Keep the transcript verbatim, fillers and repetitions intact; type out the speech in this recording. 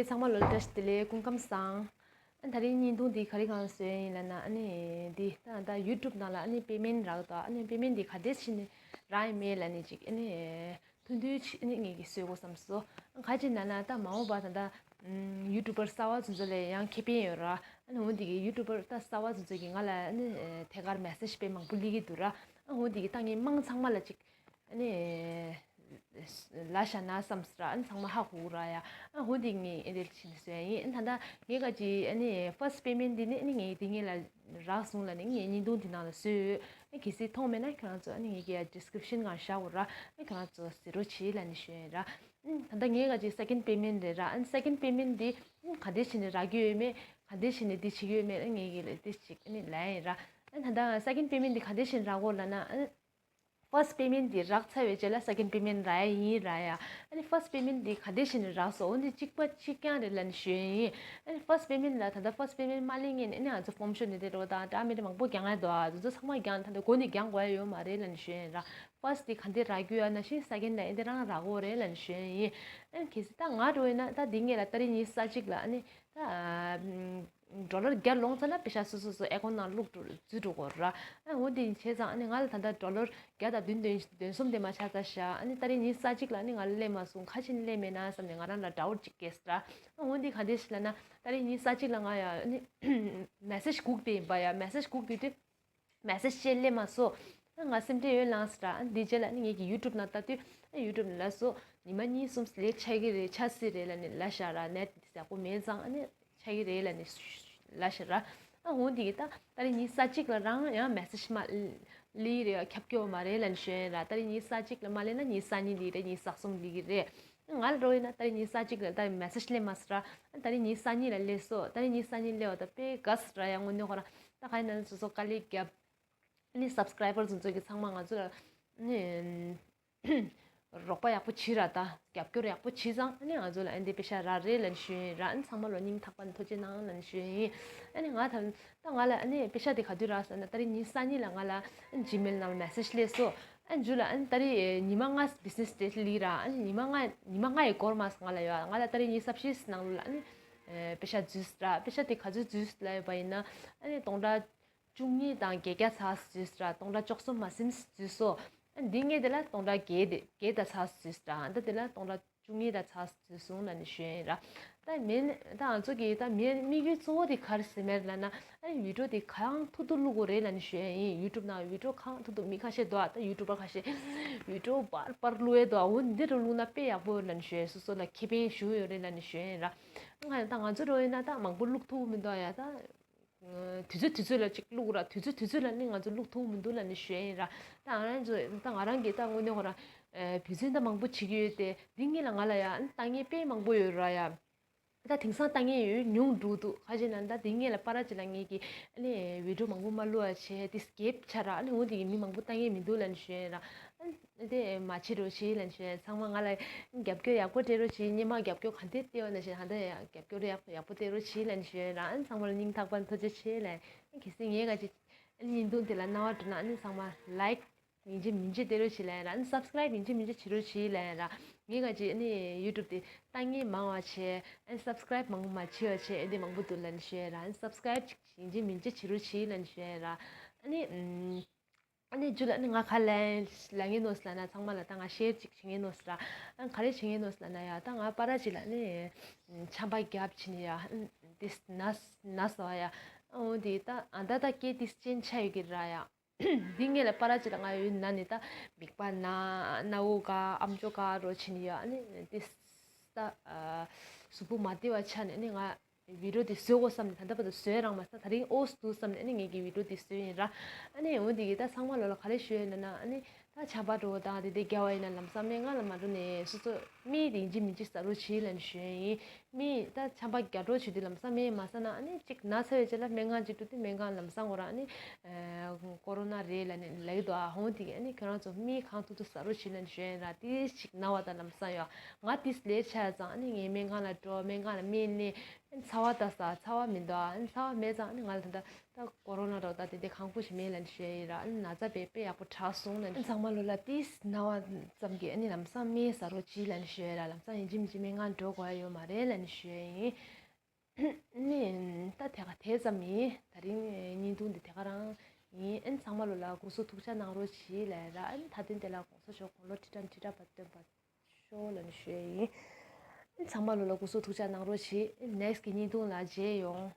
ཚང་མ་ལོ་བཀྲ་ཤིས་བདེ་ལེགས། སྐུ་ཁམས་བཟང་། ཨ་ད་རིང་བརྙན་ཐུང་འདི་ག་རེ་གང་བཟོས་ཡིན་ལབ་ན། ཨ་ནི་འདི་ད་ད་ཡུ་ཊུབ་ནང་ལ་ཨ་ནི་པེ་མེན་རག་འདུག་ཨ་ནི་པེ་མེན་འདི་ག་འདྲས་བྱས་ནས་རག་ཡིན་མེད་ལབ་ནས་ཅིག་ཨ་ནི་ཐུང་ཐུང་ཅིག་ཨ་ནི་ངེད་ཀྱིས་བཟོ་དགོས་བསམ་སོང་། ག་ཅི་ལབ་ན་ད་མ་འོངས་པ་ད་ད་ཡུ་ཊུབ་པར་གསར་པ་ཚོ་ཚོ་ལ་ཡང་ཁེ་ཕན་ཡོད་ར། ཨ་ནི་འོ་འདི་གི་ཡུ་ཊུབ་པར་ད་གསར་པ་ཚོ་ཚོ་གིས་ང་ལ་ཨ་ནི་ཐད་ཀར་མེ་སེཇ་དཔེ་མང་པོ་སླེབས་ཀྱི་འདུག་ར། ཨ་འོ་འདི་གི་ད་ངས་དམངས་ཚང་མ་ལ་ཅིག་ཨ་ནི་ལབ་བཞག་ན་བསམ་སོང་ར། ཨ་ནི་ཚང་མ་ཧ་གོ་གི་ར་ཡ། ཨ་འོ་འདི་ངས་ཨེ་འདྲ་བྱས་ནས་བཟོས་ཡིན། ཨ་ནི་ད་ལྟ་ངས་ག་ཅི་ཨ་ནི་ཕར་སི་ཊི་པེ་མེན་ཊི་འདི་ནི་ཨ་ནི་ངས་འདི་ངས་ལ་རག་སོང་ལབ་ནས་ངས་བརྙན་ཐུང་འདི་ནང་ལ་བཟོས་ཡོད། ཨ་གལ་སྲིད་མཐོང་མེད་ན་ཁྱེད་རང་ཚོ་ཨ་ནི་ངས་ཀྱི་ཌི་སི་ཀི་རིབ་ཤན་སྒང་བཞག་གོ་ར། ཨ་ཁྱེད་རང་ཚོ་གཟིགས་རོགས་བྱེད་ལབ་ནས་ཞུ་ཡིན་ར། ཨ་ད་ལྟ་ངས་ག་ཅི་སེ་ཀེན་ཌི་པེ་མེན་ཊི་རེད་ར། ཨ་ནི་སེ་ཀེན་ཌི་པེ་མེན་ཊི་འདི་ཨ་ག་འདྲ་བྱས་ནས་རག་གི་ཡོད་མེད། ག་འདྲ་བྱས་ནས་འདི་བྱེད་ཀྱི་ཡོད་མེད། ཨ་ངས་ཀྱི་ལ་འདི་ཅིག་ཨ་ནི་ལབ་ཡིན་ར། ཨ་ད་ལྟ་སེ་ཀེན་ཌི་པེ་མེན་ཊི་འདི་ག་འདྲ་བྱས་ནས་རག་གོ་ལབ་ན། ཨ་ནི་ཕར་སི་ཊི་པེ་མེན་ཊི་འདི་རག་ཚར་བའི་རྗེས་ལ་སེ་ཀེན་ཌི་པེ་མེན་ཊི་རག་ཡ་ཡིན་ར་ཡ། ཨ་ནི་ཕར་སི་ཊི་པེ་མེན་ཊི་འདི་ག་འདྲ་བྱས་ནས་རག་སོང་། འོ་འདི་གཅིག་པ་གཅིག་རྐྱང་རེད་ལབ་ནས་ཞུ་ཡ་ཡིན། ཨ་ནི་ཕར་སི་ཊི་པེ་མེན་ཊི་ལ་ད་ལྟ་ཕར་སི་ཊི་པེ་མེན་ཊི་མ་སླེབས་སྔོན་ནས་ཨ་ནི་ང་ཚོ་ཕོམ་ཤོ་ནི་དེ་རོ་དང་འདྲ་མི་འདྲ་མང་པོ་རྒྱག་ཡ་འདུག་ཨ་དེ་ཚོ་ཚང་མ་རྒྱག་ད་ལྟ་འགོ་ནས་རྒྱག་དགོས་ཡ་ཡོད་མ་རེད་ལབ་ནས་ཞུ་ཡ་ཡིན་ར། ཕར་སི་ཊི་འདི་ག་འདྲ་རག་རྒྱུ་ཡ་ན་ཤི་སེ་ཀེན་ཌི་ལ་ཨེ་འདི་རང་རག་གོ་རེད་ལབ་ནས་ཞུ་ཡ་ཡིན། ཨ་ནི་གལ་སྲིད་ད་ང་འགྲོ་ཡིན་ན་ད་འདི་ངས་ལ་ཏ་རིག་ཉི་ཤུ་རྩ་གཅིག་ལ་ཨ་ནི་ད་ཌོ་ལར་བརྒྱ་ལོངས་ཚར་ན་པེ་ཤ་སོ་སོ་སོ་ཨེ་ཀོན་ནང་བླུགས་འགྲོ་འཛུལ་འགྲོ་དགོས་ར། ཨ་འོ་དེ་བྱས་ཙང་ཨ་ནི་ང་ལ་ད་ལྟ་ཌོ་ལར་བརྒྱ་དང་བདུན་བདུན་བདུན་གསུམ་དེ་མ་ཆགས་ཚར་ཤག་ཨ་ནི་ཏ་རིག་ཉི་ཤུ་རྩ་གཅིག་ལ་ཨ་ནི་ང་ལ་སླེབས་མ་སོང་། ག་ཅི་ནས་སླེབས་མེད་ན་བསམ་ནས་ང་རང་ལ་ཌའུ་ཊི་ཅིག་སྐྱེས་ར། ཨ་འོ་དེ་ག་འདྲ་ཞིག་ལབ་ན་ཏ་རིག་ཉི་ཤུ་རྩ་གཅིག་ལ་ང་ཡ་ཨ་ནི་མེ་སེཇ་སྒུག་བསྡད་ཡིན་པ་ཡ། མེ་སེཇ་སྒུག་བསྡད་དུས་མེ་སེཇ་ཅིག་སླེབས་མ་སོང་། ཨ་ང་སེམས་ཁྲལ་ཡོད་ལངས་སོང་ར། ཨ་འདི་རྗེས་ལ་ཨ་ནི་ངེད་ཀྱི་ཡུ་ཊུབ་ནང་ལྟ་དུས་ཨ་ཡུ་ཊུབ་ནས་ལབ་སོང་། ཉི་མ་གཉིས་གསུམ་ལས་ཆགས་ཀྱི་རེད། ཆགས་སྲིད་རེད་ལབ་ནས་ལབ་བཞག་ར། ནེཊ་འདི་ཡག་པོ་མེད་ཙང་ཨ་ནི་ཆགས་ཀྱི་རེད་ལབ་ནས་ལབ་བཞག་ར། ཨ་འོ་འདི་གི་ད་ཏ་རིག་ཉི་ཤུ་རྩ་གཅིག་ལ་རང་ཡང་མེ་སེཇ་མ་སླེབས་རེད། ཁྱབ་སྐྱོ་མ་རེད་ལབ་ནས་ཞུ་ཡ་ཡིན་ར། ཏ་རིག་ཉི་ཤུ་རྩ་གཅིག་ལ་མ་སླེབས་ན་ཉི་ཤུ་རྩ་གཉིས་སླེབས་རེད། ཉི་ཤུ་རྩ་གསུམ་སླེབས་ཀྱི་རེད། ང་ལ་འགྲོ་ཡིན་ན་ཏ་རིག་ཉི་ཤུ་རྩ་གཅིག་ལ་ད་མེ་སེཇ་སླེབས་མ་སོང་ར། ཏ་རིག་ཉི་ཤུ་རྩ་གཉིས་ལ་སླེབས་སོང་། ཏ་རིག་ཉི་ཤུ་རྩ་གཉིས་སླེབས་པ་ད་དཔེ་དགའ་སོང་ར། ཡང་དངོས་གནས་ཁོ་རང་ད་ག་ཡིན་ན་སོ་སོ་དཀའ་ལས་བརྒྱབ། ཨ་ནི་སབ་སི་ཀ་རའི་བར་ཚོ་ཚོ་གི་ཚང་མ་ང་ཚོ་ལ་ཨ་ནི་རོགས་པ་ཡག་པོ་བྱས་ར། ད་རྒྱབ་སྐྱོར་ཡག་པོ་བྱས་ཙང་ཨ་ནི་ང་ཚོ་ལ་ཨ་འདི་པེ་ཤ་རག་རེད་ལབ་ནས་ཞུ་ཡ་ཡིན་ར། ཨ་ནི་ཚང་མ་ལོ་སྙིང་ཐག་པ་ནས་ཐུགས་རྗེ་གནང་ལབ་ནས་ཞུ་ཡ་ཡིན། ཨ་ནི་ང་ད་ད་ང་ལ་ཨ་ནི་པེ་ཤ་དེ་ག་དུས་རག་ཟེར་ན་ཏ་རིག་ཉི་ཤུ་རྩ་གཉིས་ལ་ང་ལ་ཨ་ནི་ཇི་མེལ་ནང་ལ་མེ་སེཇ་སླེབས་སོང་། ཨ་ནི་མཇུག་ལ་ཨ་ནི་ཏ་རིག་ཉི་མ་ལྔ་བི་ཛི་ནེ་སི་ཌེ་སླེབས་ར། ཨ་ནི་ཉི་མ་ལྔ་ཉི་མ་ལྔ་ཡི་སྐོར་མ་ང་ལ་ཡོད། ང་ལ་ཏ་རིག་ཉི་ཤུ་རྩ་བཞི་ནང་ལ་ཨ་ནི་པེ་ཤ་འཛུལ་ར། པེ་ཤ་དེ་ག་ཚོད་འཛུལ་ལབ་ཡོད་པ་ཡིན་ན་ཨ་ནི་སྟོང་ཕྲག་བཅུ་གཉིས་དང་བརྒྱད་བརྒྱ་ཙམ་འཛུལ་ར། སྟོང་ཕྲག་བཅུ་གསུམ་མ་ཟིན་འཛུལ་སོང་། ཨ་འདི་ངས་དེ་ལ་སྟོང་ཕྲག་བརྒྱད་དེ་བརྒྱད་དང་ཙམ་འཛུལ་ར། ཨ་ད་དེ་ལ་སྟོང་ཕྲག་བཅུ་གཉིས་དང་ཙམ་འཛུལ་སོང་ལབ་ནས་ཞུ་ཡ་ཡིན་ར། ད་མིན་ད་ང་ཚོ་གི་ད་མིན་དམིགས་ཡུལ་གཙོ་བོ་དེ་ག་རེ་ཟེར་མེད་ལབ་ན། ཨ་ནི་བི་ཌིའོ་དེ་གང་ཐུབ་ཐུབ་བླུག་དགོས་རེད་ལབ་ནས་ཞུ་ཡ་ཡིན། ཡུ་ཊུབ་ནང་བི་ཌིའོ་གང་ཐུབ་ཐུབ། མི་ཁ་ཤས་འདུག་ཨ་ད་ཡུ་ཊུབ་པར་ཁ་ཤས་བི་ཌིའོ་པར་པར་བླུག་ཡ་འདུག་ཨ་འོ་འདི་རུ་བླུག་ན་དཔེ་ཡག་པོ་ཡོད་ལབ་ནས་ཞུ་ཡ། སོ་སོ་ལ་ཁེ་ཕན་ཞེ་པོ་ཡོད་རེད་ལབ་ནས་ཞུ་ཡ་ཡིན་ར། ང་ད་ང་ཚོ་འགྲོ་ཡིན་ན་ད་མང་པོ་བླུག་ཐུབ་མི་འདུག་ཨ་ཡ། ད་དུས་ཚོད་དུས་ཚོད་ལ་ཅིག་བླུག་ར། དུས་ཚོད་དུས་ཚོད་ལ་ནི་ང་ཚོ་བླུག་ཐུབ་མི་འདུག་ལབ་ནས་ཞུ་ཡ་ཡིན་ར། ད་ང་རང་ཚོ་ད་ང་རང་གིས་ད་དངོས་གནས་ཁོ་རང་བུ་ཚན་ད་མང་པོ་བྱེད་ཀྱི་ཡོད་དེ། འདི་ངེད་ལ་ང་ལ་ཡ་ལྟ་ངན་དཔེ་མང་པོ་ཡོད་ར་ཡ། ད་དེང་སང་ལྟ་ངན་ཡོད་ཉུང་འགྲོ་འདུག་ག་ཅི་ན་ད་འདི་ངེད་ལ་པ་ར་ཅིག་ལ་ངེད་ཀྱི་ཨ་ནི་བི་ཌིའོ་མང་པོ་མ་བླུག་ཨ་བྱས་དེ་སྐེབ་ཆ་ར། ཨ་ནི་འོ་དེ་གི་མི་མང་པོ་ལྟ་ངན་མི་འདུག་ལབ་ནས་ཞུ་ཡ་ཡིན་ར། ཨ་ནི་དེ་མ་བྱེད་རོགས་བྱེད་ལབ་ནས་ཞུ་ཡ་ཡིན། ཚང་མ་ང་ལ་རྒྱབ་སྐྱོར་ཡག་པོ་སྤྲད་རོགས་བྱེད། སྔོན་མ་རྒྱབ་སྐྱོར་ག་འདྲས་སྤྲད་པ་ནང་བཞིན་ད་ལྟ་ཡང་རྒྱབ་སྐྱོར་ཡག་ཡག་པོ་སྤྲད་རོགས་བྱེད་ལབ་ནས་ཞུ་ཡ་ཡིན་ར། ཨ་ནི་ཚང་མ་ལ་སྙིང་ཐག་པ་ནས་ཐུགས་རྗེ་ཆེ་ལབ། ཨ་ནི་གལ་སྲིད་ངའི་ག་ཅིག་ཨ་ནི་བརྙན་ཐུང་དེ་ལ་སྣང་བ་འགྲོ་ན་ཨ་ནི་ཚང་མ་ལའིཀ་ཡིན་གཅིག་མིན་གཅིག་སྤྲད་རོགས་བྱེད་ལབ་ཡ་ཡིན་ར། ཨ་ནི་སབ་སི་ཀ་རའིབ་ཡིན་གཅིག་མིན་གཅིག་བྱེད་རོགས་བྱེད་ལབ་ཡ་ཡིན་ར། ངའི་ག་ཅིག་ཨ་ནི་ཡུ་ཊུབ་དེ་ལྟ་ངན་མང་བ་བྱས། ཨ་ནི་སབ་སི་ཀ་རའིབ་མང་པོ་མ་བྱེད་པ་བྱས། ཨ་ནི་མང་པོ་འདུག་ལབ་ནས་ཞུ་ཡ་ཡིན་ར། ཨ་ནི་སབ་སི་ཀ་རའིབ་ཅིག་ཡིན་གཅིག་མིན་གཅིག་བྱེད་རོགས་བྱེད་ལབ་ནས་ཞུ་ཡ་ཡིན་ར། ཨ་ནི་ཨམ། ཨ་ནི་རྒྱུ་ལ་ནི་ང་ག་ལ་ལ་ངན་ནོ་སི་ལ་ན་ཚང་མ་ལ་ད་ང་ཤེར་ཅིག་བྱེད་ངན་ནོ་སི་ར། ཨ་ག་རེ་བྱེད་ངན་ནོ་སི་ལ་ན་ཡ། ད་ང་པ་ར་ཅིག་ལ་ནི་ཆམ་པ་རྒྱབ་ཕྱིན་ཡ། ཏིས་ན་ན་སོ་ཡ། ཨོ་དི་ད་ཨ་ད་ད་སྐད་ཏིས་ཅན་ཆ་ཡོད་ཀྱི་ར་ཡ། འདི་ངེད་ལ་པ་ར་ཅིག་ལ་ང་ཡོད་ན་ནི་ད་མིག་པ་ན་སྣ་བུག་ག་ཨམ་ཅོག་ག་རོ་ཕྱིན་ཡ། ཨ་ནི་ཏིས་ད་གཟུགས་པོ་མ་བདེ་བ་ཆ་ནས་ནི་ང་བི་ཌིའོ་དེ་བཟོ་དགོས་བསམ་ནས་ད་ལྟ་བར་དུ་བཟོས་རང་མ་ས། ད་རིང་ཨོ་སི་འདུག་བསམ་ནས་ཨ་ནི་ངེད་ཀྱི་བི་ཌིའོ་དེ་བཟོས་ཡིན་ར། ཨ་ནི་འོ་དེ་གི་ད་ཚང་མ་ལོ་ལ་ག་རེ་ཞུ་ཡོད་ན་ན། ཨ་ནི་ད་ཆམ་པ་འགྲོ་བ་དང་དེ་དེ་རྒྱ་བ་ཡིན་ན་ལམ་སང་སྨན་ཁང་ལ་མ་འགྲོ་ནས་སོ་སོ་སྨན་དེ་ཡིན་གཅིག་མིན་གཅིག་ཟ་རོགས་བྱེད་ལབ་ནས་ཞུ་ཡིན། སྨན་ད་ཆམ་པ་རྒྱག་འགྲོ་བྱེད་དུས་ལམ་སང་སྨན་མ་ཟ་ན་ཨ་ནི་གཅིག་ན་ཚ་བའི་རྗེས་ལ་སྨན་ཁང་གཅིག་འགྲོ་དུས་སྨན་ཁང་ལམ་སང་ཁོ་རང་ཨ་ནི་ཀོ་རོ་ན་རེད་ལབ་ནས་ལབ་ཀྱི་འདུག་ཨ་འོ་དེ་གི་ཨ་ནི་ཁྱོད་རང་ཚོ་སྨན་གང་ཐུབ་ཐུབ་ཟ་རོགས་བྱེད་ལབ་ནས་ཞུ་ཡིན་ར། དེ་ཞིག་ན་བ་དང་ལམ་སང་ཡོད། ང་དེ་ལས་ཆ་ཙང་ཨ་ནི་ངས་སྨན་ཁང་ལ་འགྲོ། སྨན་ཁང་ལ་སྨན་ལེན། ཚ་བ་ད་ས་ཚ་བ་མི་འདུག་ཨ་ནི་ཚ་བ་མེད་ཙང་ཨ་ནི་ང་ལ་ད་ལྟ་ད་ཀོ་རོ་ན་རོ་ད་དེ་དེ་གང་པོ་ཞིག་མེད་ལབ་ནས་ཞུ་ཡ་ཡིན་ར། ཨ་ནི་ན་ཚ་དཔེ་དཔེ་ཡག་པོ་དྲག་སོང་ལབ་ནས། ཚང་མ་ལོ་ལ་ཏིས་ན་བ་ཙམ་གྱིས་ཨ་ནི་ལམ་སང་སྨན་ཟ་རོགས་གྱིས་ལབ་ནས་ཞུ་ཡ་ཡིན་ར། ལམ་སང་ཡིན་གཅིག་མིན་གཅིག་སྨན་ཁང་འགྲོ་དགོས་ཡ་ཡོད་མ་རེད་ལབ་ནས། ཞུ་ཡ་ཡིན། ནི་ད་དེ་ག་དེ་ཙམ་ཡིན། ད་རིང་བརྙན་ཐུང་འདི་དེ་ག་རང་ཡིན། ཨན་ཚང་མ་ལོ་ལ་དགོངས་སོ་ཐུགས་ཅག་གནང་རོགས་གྱིས་ལབ་ར། ཨན་ད་དེ་འདི་ལ་དགོངས་སོ་ཞོག་གོ་ལོ་ཁྲི་ཁྲ་ཁྲི་ཁྲ་བ་སྟོན་པ་ཤོ་ལ་ནི་ཞུ་ཡ་ཡིན། ཨན་ཚང་མ་ལོ་ལ་དགོངས་སོ་ཐུགས་ཅག་གནང་རོགས་གྱིས། ནེགསི་གི་བརྙན་ཐུང་ལ་མཇལ་ཡོང་།